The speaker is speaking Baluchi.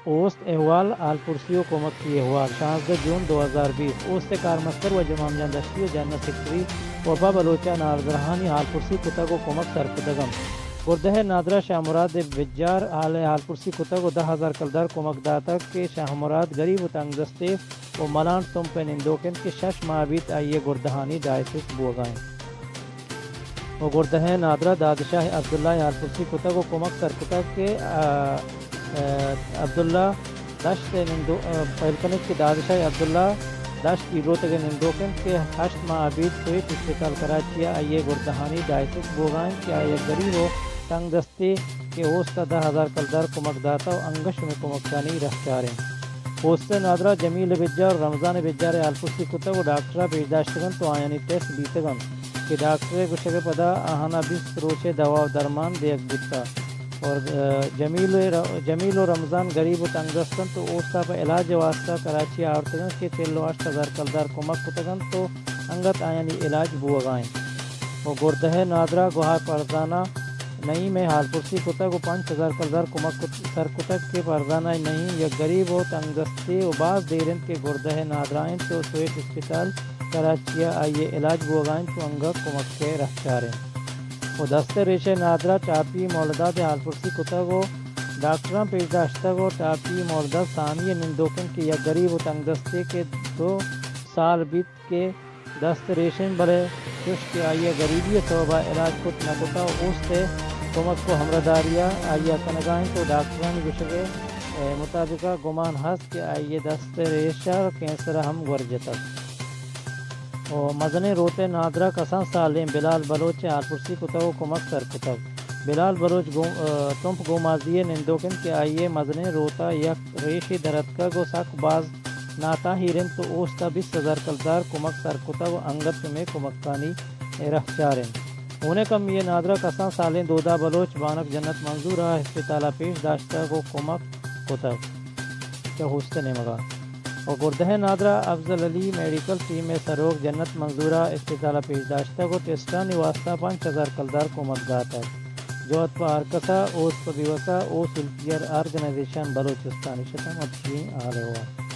اوست احوال، حال پرسی و کمکی احوال، شانزدہ جون دو ہزار بیست۔ اوست ءِ کارمستر وجہ محمد جان دشتی و جنرل سیکرٹری وپا بلوچ ءَ نادراہانی حال پرسی کتگ و کمک سر کتگ انت۔ گردہ ءِ نادراہ شاہ مراد ءِ بجار حال ءِ حال پرسی کتگ و دہ ہزار کلدار کمک داتگ کہ شاہ مراد گریب و تنگ دستے و ملانڈ تمپ ءِ نندوک انت کہ شش ماہ بیت آئی ءِ گردہانی ڈائسس بوگا انت۔ و گردہ ءِ نادراہ دادشاہ عبداللہ ءِ حال پرسی کتگ و کمک سر کتگ کہ، آ، آ، عبداللہ دشت ءِ نندو-، آ، پہل کنت کہ دادشاہ عبداللہ دشت پیلوتگ ءِ نندوک انت کہ ہشت ماہ بیت سویٹ اسپتال کراچی ءَ آئی ءِ گردہانی ڈائسس بوگا انت کہ آئی ءَ گریب و تنگ دست تے کہ اوست ءَ دہ ہزار کلدار کمک داتہ و انگت شمئے کمکانی رہچار انت۔ اوست ءِ نادراہ جمیل بجار و رمضان بجار ءِ حال پرسی کتگ و ڈاکٹر ءَ پیش داشتگ انت و آیانی ٹیسٹ بیتگ انت کہ ڈاکٹر ءِ گوشگ ءِ پدا آہانا بیست روچ ءِ دوا و درمان دیگ بوتہ۔ اور، آ، جمیل ءِ ر-، جمیل و رمضان گریب و تنگ دست انت و اوست ءَ پہ علاج ءِ واسطہ کراچی ءَ آورتگ انت کہ چل و ہشت ہزار کلدار کمک کتگ انت و انگت آیانی علاج بوگا انت۔ و گردہ ءِ نادراہ گوہار فرزانہ نعیم ءِ حال پرسی کتگ و پنچ ہزار کلدار کمک کت-، سر کتگ کہ فرزانہ نعیم یک گریب و تنگ دستے و باز دیر انت کہ گردہ ءِ نادراہ انت و سویٹ اسپتال کراچی ءَ آئی ءِ علاج بوگا انت و انگت کمک ءِ رہچار انت۔ و دست ءِ ریش ءِ نادراہ ٹاپی مولداد ءِ حال پرسی کتگ و ڈاکٹراں پیش داشتگ و ٹاپی مولداد سامی ءِ نندوک انت کہ یک گریب و تنگ دستے کہ دو سال بیت کہ دست ریشیں، بلے چوش کہ آئی ءَ گریبی ءِ سوب ءَ علاج کت نہ کتہ و اوست ءِ کمک و ہمراہداری ءَ آئی ءَ کنگا انت و ڈاکٹرانی گوشگ ءِ مطابق ءَ گمان ہست کہ آئی ءِ دست ءِ ریش ءَ کینسر ءَ ہم گور جتگ۔ و مزنیں روت ءِ نادراہ کسان سالیں بلال بلوچ ءِ حال پرسی کتگ و کمک سر کتگ۔ بلال بلوچ گو-، ءَ، تمپ گومازی ءِ نندوک انت کہ آئی ءِ مزنیں روت ءَ یک ریشے در اتکگ و سک باز ناتاہیر انت و اوست ءَ بیست ہزار کلدار کمک سر کتگ و انگت شمے کمکانی رہچار انت۔ ہونیں کمی ءِ نادراہ کسان سالیں دودا بلوچ بانک جنت منظور ءَ اسپتال ءَ پیش داشتگ و کمک کتگ چہ اوست ءِ نیمگ ءَ۔ و گردہ ءِ نادراہ افضل علی میڈیکل ٹیم ءِ سروک جنت منظور ءَ اسپتال ءَ پیش داشتگ و ٹیسٹانی واسطہ پنچ ہزار کلدار کمک داتگ۔ جہد پہ ہرکس ءَ، اوست پہ بیوس ءَ، اوست ویلفیئر آرگنائزیشن بلوچستان ءِ شتم اتکگیں حال احوال۔